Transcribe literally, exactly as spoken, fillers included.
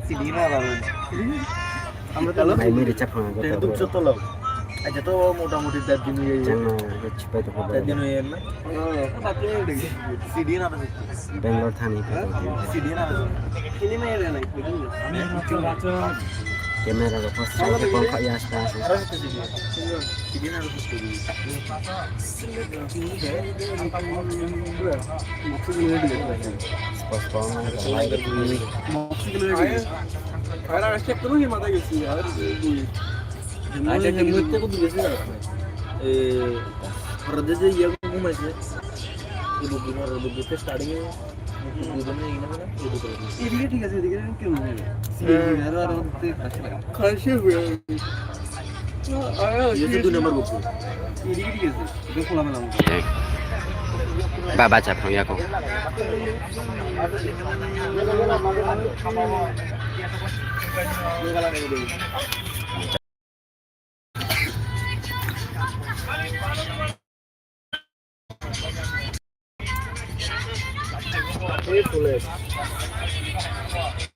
Sidi na ba. Mai mui ri chaphang. Duk joto lo. Aja to motamuti der din ye. Chang na, chipai to. Der din ye na. Sidi na ba. Bangalore thani. Sidi na ba. Camera rok pho side khe tong kha ya sta. Spot spot ma lai ni. Ara, aise kono hi mata gesi, ar dui. Aise kono hi mata gesi. Eh, pradeshe yang kumai se. Ibu gimana, ibu kita starting. Ibu gimana ini mana? Ibu gimana? Ini kan tiga sih, tiga kan kena. Sini, ini ada, ada, ada, ada. Kasih gue. Iye se dui number buku. Ba, ba, chap, ya ko.